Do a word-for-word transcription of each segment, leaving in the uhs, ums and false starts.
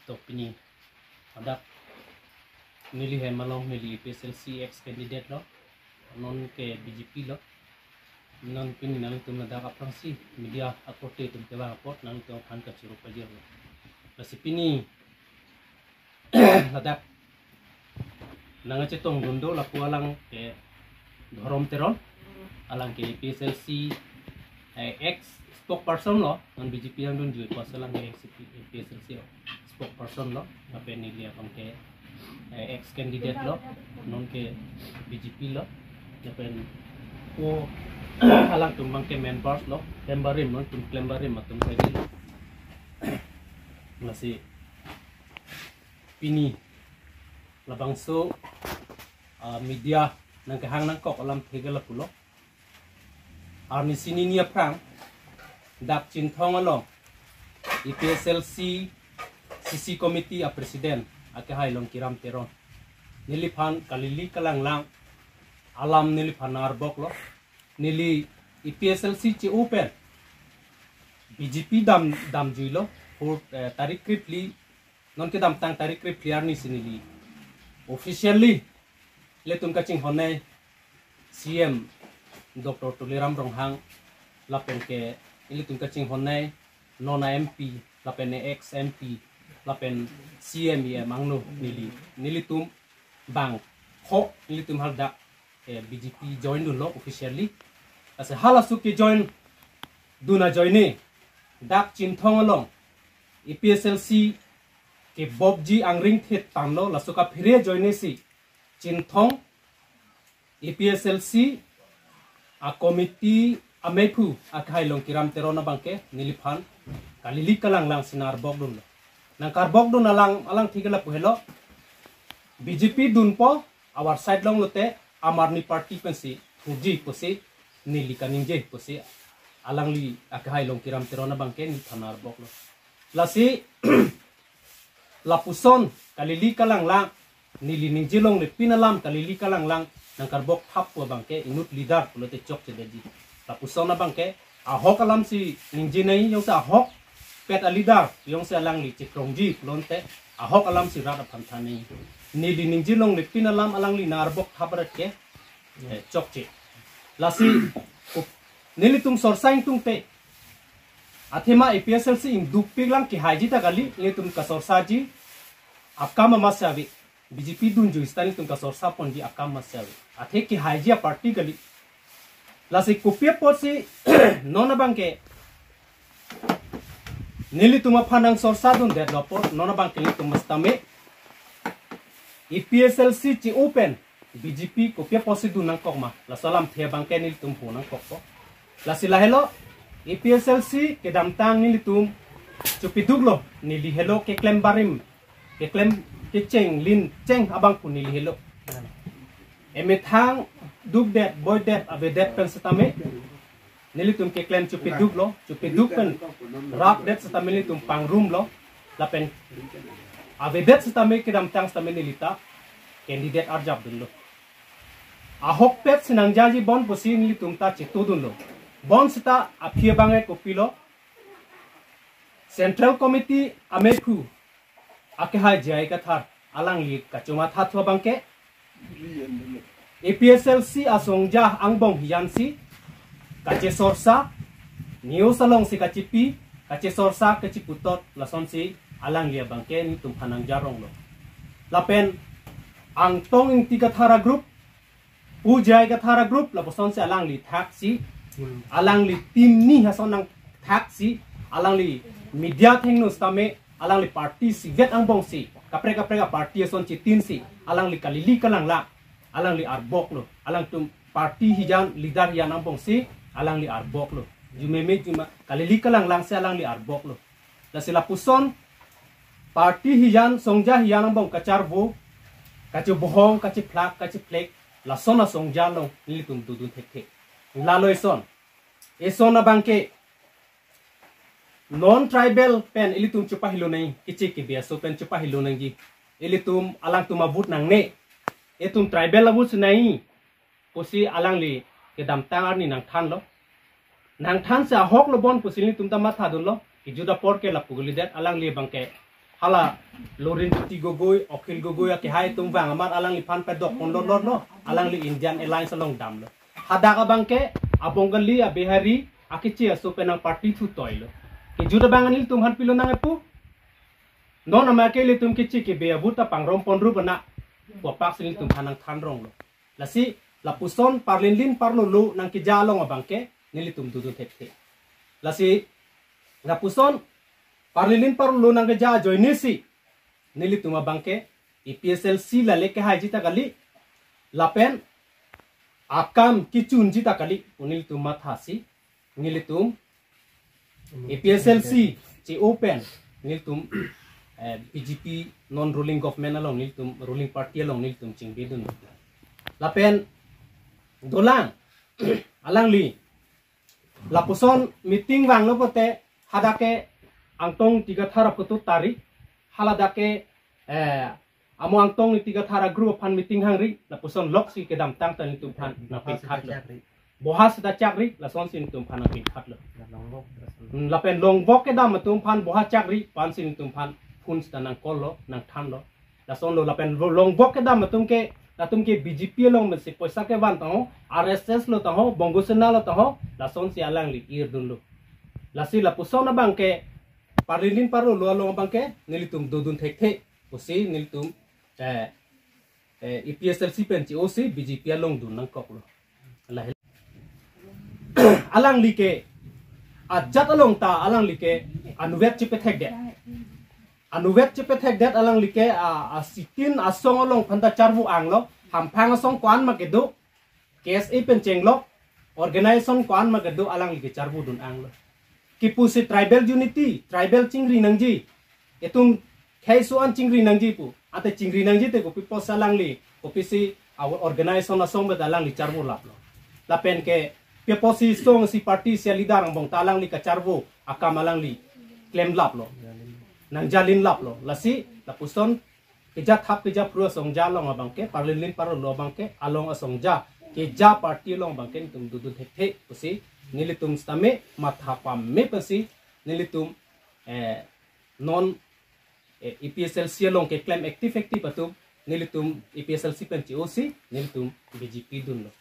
To pini hadak neli hem along, neli A P H L C ex candidate lo, non ke B J P lo. Non pini nangtum ladak aphrangsi media akorte atum kevang apot nangtum aphan kachoro pajirlo. Lasi pini ladak nangkachetongdun do lapu alang ke Dhorom Teron, alang ke A P H L C, eh, ex spokesperson lo, non B J P nangdunjui apotsi alang ke ex A P H L C spokesperson lo, lapen neli abang ke, eh, ex candidate lo, non ke B J P lo, lapen ko alangtum abang ke members lo, klembarim, nangtum klembarim atum tadi lo. Lasi pini labangso, ah, media nangkehang nangkok alamthe ke lapulo. Arni sinini aphrang dak Chinthong along A P H L C C C committee a president akehai Longkiram Teron neliphan kalili kalanglang alam neliphan nangarbok lo. Neli A P H L C che-o pen B J P dam damjui lo, four, eh, tarik krephli, non kedamtang tarik krephli arni si neli officially ilitum kachinghonnei C M Doctor Tuliram Ronghang, lapen ke ilitum kachinghonnei non a M P, lapen ex M P, lapen C M, E M angno neli, nelitum bangpho nelitum hadak, eh, B J P join dunlo officially. Lasi halaso kejoin dun ajoine dak Chinthong along A P H L C kebobji angring thet tanglo, laso kaphere ajoine si Chinthong A P H L C a committee ameiphu akehai Longkiram Teron abang ke neliphan kalili kalanglang si nangarbok dunlo. Nangkarbok dun alang, alangthe ke lapu helo, B J P dunpo, our side along lote Aam Aadmi Party pensi thuji pusi neli kaningje pusi alangli akehai Longkiram Teron abang ke neliphan nangarbok lo. Lasi lapuson kalili kalanglang, neli ningje longle pin alam kalili kalanglang nangkarbok thap pu abang ke inut leader pulote chokchedetji. Lapuson abang ke ahok alam si ningjenei, jongsi ahokpet a leader jongsi alangli chekrongji pulote ahok alam si rat aphan thannei. Neli ningje longle pin alam alangli nangarbok thap rat ke, eh, chokche. Lasi kup-, nelitum sorsa ingtungte athema A P H L C ingdukpik lang kehaiji ta kali, nelitum kasorsaji akam amatsi ave. B J P dunjui sita nelitum kasorsa ponji akam amatsi ave. Athe kehaiji a party kali. Lasi kopi apotsi non abang ke nelitum aphan nangsorsa dundetlo apot, non abang ke nelitum setame A P H L C che-o pen B J P kopi apotsi dun nangkok ma, laso alamthe abang ke nelitum ho nangkokpo. Lasi lahelo, A P H L C kedamtang nelitum chepeduklo, neli helo keklem barim, keklem kecheng lin cheng abang pu neli helo. Emethang dukdet, boidet, avedet pen setame nelitum keklem chepeduklo, chepeduk pen rapdet setame nelitum pangrumlo, lapen avedet setame kedamtang setame neli ta candidate arjap dunlo. Ahokpet si nangjaji bon pusi nelitum ta chetu dunlo. Bonsita aphi abang ke kopilo, Central Committee ameiphu akehai J I Kathar alangli kachomathathu abang ke A P H L C asongja angbong hijan si kachesorsa, news alongsi kachepi, kachesorsa, kacheputot, lasonsi alangli abang ke nelitum aphan nangjaronglo. Lapen Angtong Ingti Kathar a group, Pu J I Kathar a group, lapusonsi alangli thaksi, alangli team ni ason nangthaksi, alangli media athengno setame, alangli party isivet angbongsi, kaprek kaprek a party ason chitinsi, alangli kalili kalanglang, alangli arboklo, alangtum party hijan, leader hijan angbongsi, alangli arboklo. Jumeme juma, kalili kalanglangsi alangli arboklo. Lasi lapuson, party hijan, songja hijan angbong kacharvo, kachibohong, kachiphlak, kachiphlek, lason asongja along nelitum dodun thekthe. Lalo eson. Eson abang ke non-tribal pen ilitum chepahilonang, kiche kibiaso pen chepahilonangji. Ilitum alangtum a-vote nangne. Itum tribal a-vote si nangji pusi alangli kedamtang arni nangthanlo. Nangthansi ahoklo bon pusi nelitum ta mathadunlo. Kejut apor ke lapu kalidet, alangli abang ke Hala Lurinjyoti Gogoi, Akhil Gogoi akehai atum vang amat alangliphan padok pon lor lor lo, alangli Indian Alliance along damlo. Hadak abangke a-Bengali, a-Bihari, akeche aso pen nang party thu toilo. Kejut abang nelitum aphan pilo nang epu. Non amake ilitum keche kebe abut ta pangrum pon ru bana. Pu apak si nelitum aphan nangthan ronglo. Lasi lapuson parlinlin parlolo nangkeja along abangke nelitum dodun thekthe. Lasi lapuson parlinlin parlolo nangkeja ajoinesi nelitum abangke A P H L C lale kehaiji ta kali, lapen akam kechunji ta kali pu nelitum mathasi nelitum A P H L C che-o pen nelitum, eh, B J P non ruling government along nelitum ruling party along nelitum chingbedun. Lapen dolang alangli lapuson meeting vanglo pote hadak ke Angtong Tigathar aputu tari, haladak ke, eh, amo Angtong Tigathar a-group aphan meeting hangri, lapuson lok si kedamtang ta nelitum aphan nangpikhat lo. Boha seta chakri, lasonsi nelitum aphan nangpikhat lo. Hmm, lapen longvok kedam atum aphan boha chakri pu ansi nelitum aphan phone seta nang-call lo, nangthan lo. Lasonlo lapen lo-, longvok kedam atum ke, latum ke B J P along mesi poisa kevan tangho, R S S lo tangho, Bongo Sena lo tangho, lasonsi alangli irdunlo. Lasi lapuson abangke parlinlin parlolo along abangke nelitum dodun thekthe pusi nelitum, eh, eh, A P H L C pen che-o si B J P along dun nangkoklo. Lahai. Alangli ke ajat along ta alangli ke anuvet chepethekdet. Anuvet chepethekdet alangli ke a, a sitin asong along aphan ta charvo anglo, hamphang asong ko-an ma kedo, K S A pen chenglok, organization ko-an ma kedo alangli ke charvo dun anglo. Kipu si tribal unity, tribal chingri nangji. Itum khei so-an chingri nangji pu. Ante chingri nangji te kopi apotsi alangli, kopisi a-organization asong beta alangli charvo laplo. Lapen ke, pi apotsi song si party si a-leader angbong ta alangli kacharvo akam alangli klem laplo. Nangjalin laplo. Lasi, lapuson keja thap keja phru asong ja along abangke, parlinlin parlolo abangke, along asong ja, keja party along abangke nelitum dodun thekthe pusi nelitum sitame matha pame pusi nelitum, eh, non, eh, A P H L C along keklem active active atum nelitum A P H L C pen che-o si nelitum B J P dunlo.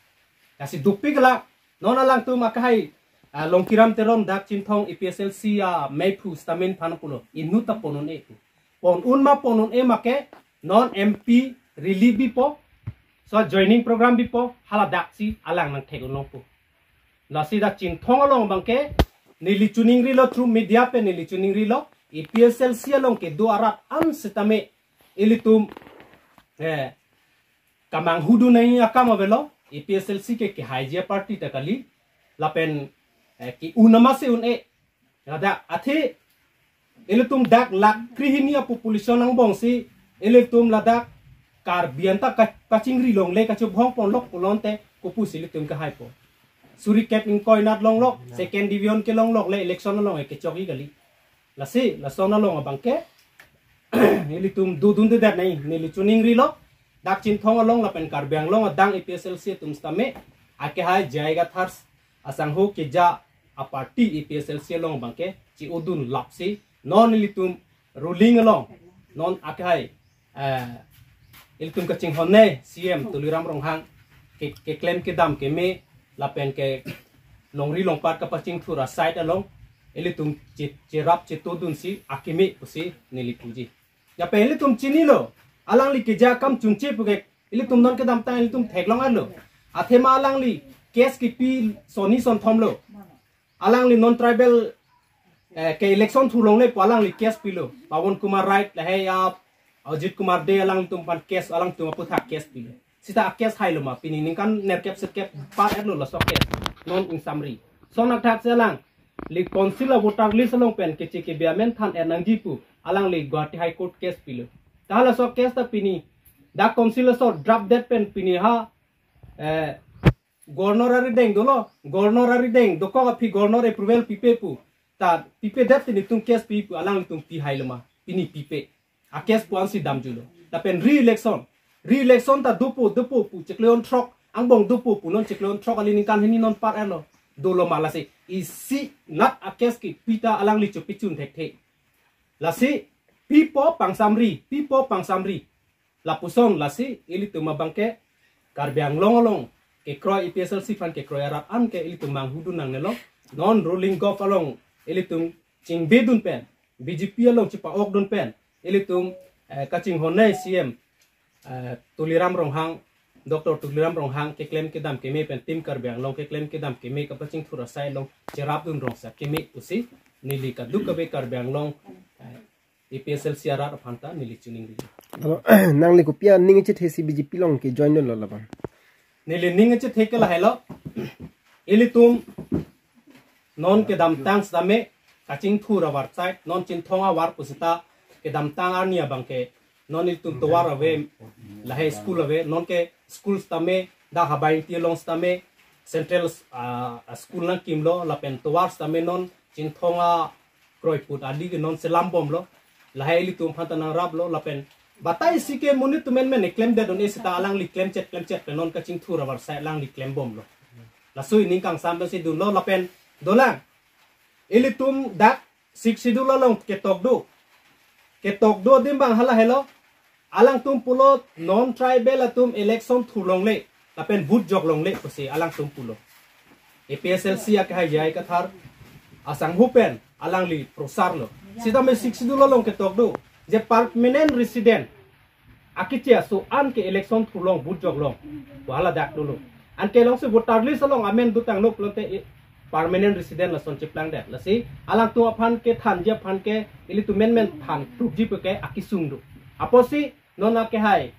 Lasi dopik la non alangtum akehai, ah, Longkiram Teron dak Chinthong A P H L C ameiphu sitame nephan pulo, inut ta pon un-e pu. Pon un ma pon un-e ma ke non M P rally bipo, so joining program bipo, haladak si alang nangthek un-e pu. Lasi dak Chinthong along abangke neli choningrilo, through media pen neli choningrilo, A P H L C along kedo arat an sitame ilitum, eh, kamanghu dun nangji akam avelo, A P H L C ke kehaiji a-party ta kali, lapen, eh, ke-un nama si un-e. Ladak athe ilitum dak lakh krehini a-population angbong si ilitum ladak Karbi anta ka-, kachingri longle, kachobhong ponlok pulote kopusi ilitum kehaipo. Suri kep ingkoi anat longlok, second division kelonglok le election along kechokji kali. Lasi, lason along abangke, ilitum dodundedet nangji, neli choningrilo, dak Chinthong along lapen Karbi Anglong adang A P H L C atum sitame, akehai J I Kathar asangho keja a-party A P H L C along abangke, che-odun lapsi, non ilitum ruling along, non akehai, eh, ilitum kachinghon ne C M Tuliram Ronghang ke, keklem kedam keme lapen ke longri longpat kapachingthur a-side along ilitum che-, cherap chetodunsi akeme pusi neli puji. Lapen ilitum chinilo, alangli keja akam chunche puke ilitum non kedamtang ilitum theklong arlo. Athema alangli case kipi sonni sonthom lo. Alangli non tribal, eh, ke election thulongle pu alangli case pilo. Pawan Kumar Rai lahei a Ajit Kumar Dey alangtum aphan case, alangtum aputhak case pilo. Sita a-case hailo ma pini ningkan nerkep sirkep par-etlo laso case. Non ingsamri. Lason athak si alangli council a-voter list along pen keche kebe amen than-et nangji pu alangli Guwahati High Court case pilo. Ta laso case ta pini dak council laso draft det pen pini ha, eh, Governor arideng dolo, Governor arideng dokok aphi Governor approval pipe pu. Ta pipedet te netum case pi pu alanglitum pihailo ma, pini pipe. A-case pu ansi damjulo. Lapen re-election. Re-election ta dopo, dopo pu chiklo throk, angbong dopo pu non chiklo throk kali ningkan hini non par-etlo. Dolo ma lasi. Isi nat a-case kipi ta alangli chopichun thekthe. Lasi, Pipo pangsamri, pipo pangsamri. Lapuson lasi ilitum abangke Karbi Anglong along kekroi, A P H L C aphan kekroi arat anke ilitum manghu dun nangnelo. Non ruling govt along ilitum chingbe dun pen, B J P along chipa-ok dun pen, ilitum, eh, kachinghon nei C M, eh, Tuliram Ronghang, Doctor Tuliram Ronghang keklem kedam keme pen Team Karbi Anglong keklem kedam keme kapachingthur asai along cherap dun rong sa keme pusi neli kaduk kave Karbi Anglong, eh, A P H L C arat aphan ta neli chiningri. Alo, nangli kopi aning chethe si B J P along ke join lo labang? Neli ning chethe ke lahelo. Ilitum non kedamtang sitame kachingthur avar chai, non Chinthong avar pusita kedamtang arni abangke non ilitum tovar ave, lahai school ave, non ke school sitame dak Habai Ingti along sitame central, ah, school nangkimlo, lapen tovar sitame non Chinthong akroiput adi ke non selam bomlo. Lahai ilitum aphan ta nangraplo, lapen batai si ke monit atum menmen eklem det un-e sita alangli klemchet klemchet pen non kachingthur avar sai alangli klem bomlo. Laso ining kangsam pensi dunlo, lapen dolang. Ilitum dak Sixth Schedule along ketok do. Ketok do adim abang halahelo. Alangtum pulo non-tribal atum election thur longle, lapen vote jok longle pusi alangtum pulo. A P H L C akehai J I Kathar asangho pen alangli prosar lo. Sitame Sixth Schedule along ketok do, je permanent resident akeche aso anke election thur long, vote jok long, pu haladak dolo. Anke longsi voter list along amen dotang lo pulote, eh, permanent resident lason cheplang det. Lasi alangtum aphan kethanji aphan ke ilitum menmen than proof ji pu ke akesung do. Apotsi non akehai,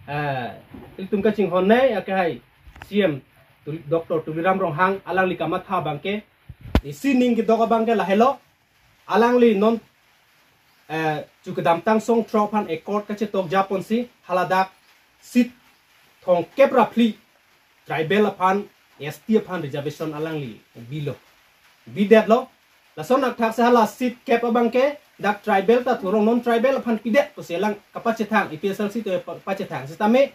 eh, ilitum kachinghon nei akehai C M Tul-, Doctor Tuliram Ronghang alangli kamatha abangke, isi ning kedok abangke lahelo. Alangli non, eh, chu kedamtang song throk aphan accord kachetok japonsi haladak seat thomkep ra phli tribal aphan, S T aphan reservation alangli bilo, bidetlo. Lason athak si hala seat kep abangke dak tribal ta thur long, non-tribal aphan pidet pusi alang kapachethang, A P H L C atum pa-, pachethang. Sitame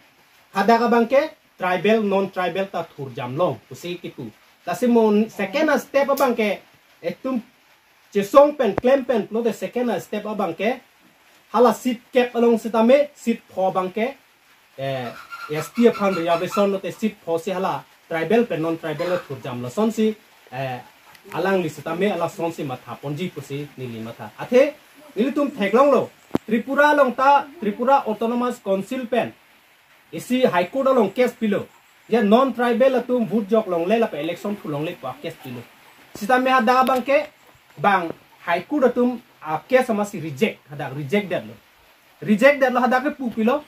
hadak abangke tribal non-tribal ta thurjam long pusi kipu. Lasi mo second a step abangke itum chesong pen, klem pen pulote second a step abangke hala seat kep along sitame seat pho abangke, eh, S T aphan reservation lote seat pho si hala tribal pen non-tribal lo thurjam lasonsi, eh, alangli sitame lasonsi matha ponji pusi neli matha. Athe nelitum theklonglo, Tripura along ta Tripura Autonomous Council pen isi High Court along case pilo. Ya non-tribal atum vote jok longle lapen election thur longle pu case pilo. Sitame hadak abangke bang High Court atum a case amatsi reject, hadak reject detlo. Reject detlo, hadak ke pu pilo,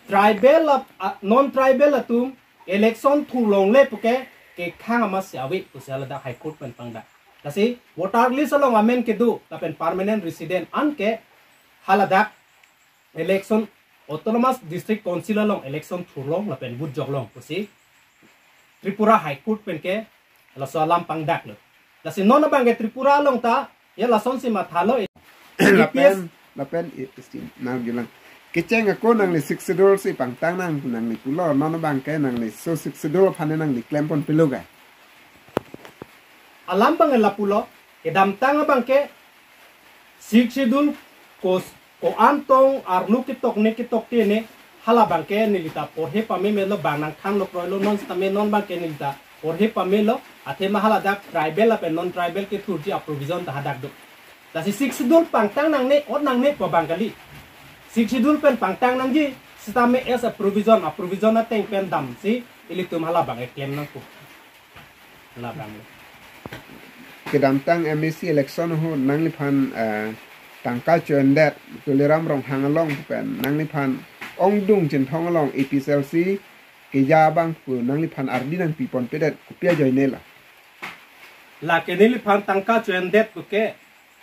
tribal ap-, a, non-tribal atum election thur longle puke kekhang amatsi ave pusi haladak High Court pen pangdak. Lasi voter list along amen kedo lapen permanent resident anke haladak election Autonomous District Council along election thur long lapen vote jok long pusi Tripura High Court pen ke laso alam pangdaklo. Lasi non abangke Tripura along ta ya lasonsi mathalo. Lapen, lapen i-, isti nang bilang. Kecheng ako nangli Sixth Schedule si pangtang nang, nangli pulo, non abangke nangli so Sixth Schedule aphan nangli klem pon pilo ga? Alam abang lapulo, kedamtang abangke Sixth Schedule ko, ko-an tong arlo ketok ne ketok te ne, hala abangke neli ta porhe pamemelo, bang nangthanlo kroilo, non sitame non abangke neli ta porhe pamelo, athema haladak tribal lapen non-tribal kethurji a-provision ta hadak do. Lasi Sixth Schedule pangtang nangne, ot nangne pu abang kali. Sixth Schedule pen pangtang nangji, sitame as a provision, a-provision ateng pen damsi ilitum hala abang eklem nangpo. Labang. Kedamtang M A C election ahut nangliphan, eh, tangka cho-endet, Tuliram Ronghang along pen nangliphan ongdung Chinthong along A P H L C keja abang pu nangliphan ardi nangpi ponpedet, kopi ajoine la? Lake neliphan tangka cho-endet puke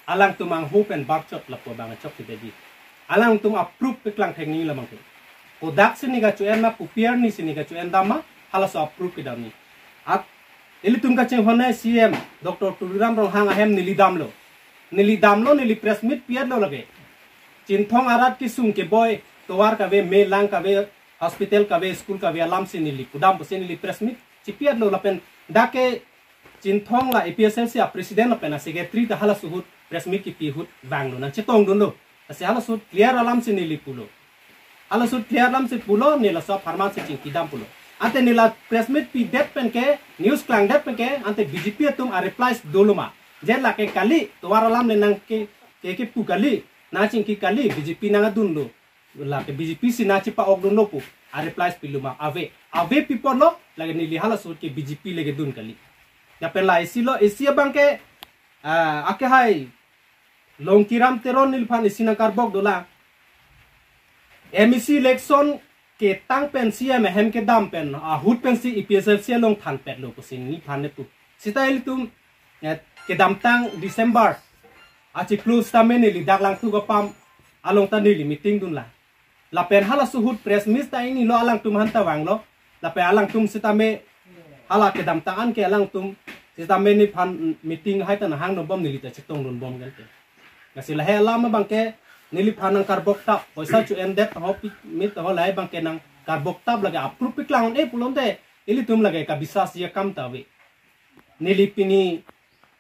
alangtum angho pen barchot lapu abang chok kedetji. Alangtum a-proof paklang theknei labang ke. Kodak si ne kacho-en ma, kopi arni si ne kacho-en dam ma, halaso a-proof kedam ni. At ilitum kachinghon nei C M Doctor Tuliram Ronghang ahem neli damlo. Neli damlo, neli press meet pi-etlo lake. Chinthong arat kesung keboi, tovar kave, me lang kave, hospital kave, school kave alam si neli pudam pusi neli press meet chipi-etlo lapen dak ke Chinthong la A P H L C a-president lapen a-secretary ta halaso ahut press meet kipi ahut vanglo, nangchetongdunlo. Lasi halaso clear alam si neli pulo. Halaso clear alam si pulo, neli laso apharman si chingkidam pulo. Ante neli la press meet pidet pen ke, news klangdet pen ke, ante B J P atum a replies dolo ma. Je lake kali, tovar alam le nang ke, ke, kepu kali, nang chingki kali, B J P nangdunlo. Lake B J P si nang chipa-okdunlo pu, a replies pilo ma. Ave, ave pi apotlo, lake neli halaso ke B J P le kedun kali. Lapen la isi lo, isi abang ke, ah, ake hai, Longkiram Teron neliphan isi nangkarbok dolang. M A C election ketang pen C M ahem kedam pen ahut pensi A P H L C along thanpetlo pusi neliphan nepu. Seta ilitum, eh, kedamtang December achiklo sitame neli dak Langtuk apam along ta neli meeting dunlang. Lapen halaso ahut press meet ta ingnilo, alangtum aphan ta vanglo. Lapen alangtum sitame hala kedamtang an ke alangtum sitame neliphan meeting hai ta nahang nobom, neli ta chetongdunbom kan ke. Lasi lahai alam abang ke neliphan nangkarbok tap, poisa cho-endet ho pi-, mit ho lahai abang ke nangkarbok tap, lake approve piklang un-e pulote ilitum lake kabisas ya kam ta ave. Neli pini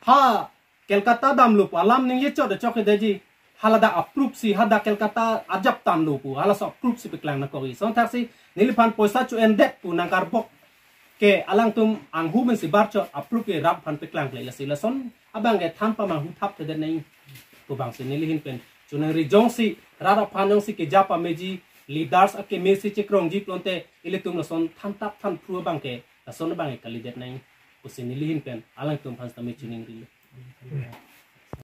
ha Kolkata damlo pu alam ningje chot chok ke daji, haladak approve si, hadak Kolkata ajap damlo pu, halaso approve si piklang nangkok-i. Lason thaksi neliphan poisa cho-endet pu nangkarbok ke alangtum anghu pensi barchot approve ke rat aphan piklang kle, lasi lason abang ke than pamanghu thapthedet nang pu abang si neli ahin pen choningri, jongsi rat aphan jongsi keja pameji, leaders akeme si chekrongji pulote ilitum lason thantap thanphru abang ke, lason abang ke kalidet nang pusi neli ahin pen alangtum aphan sitame choningrilo.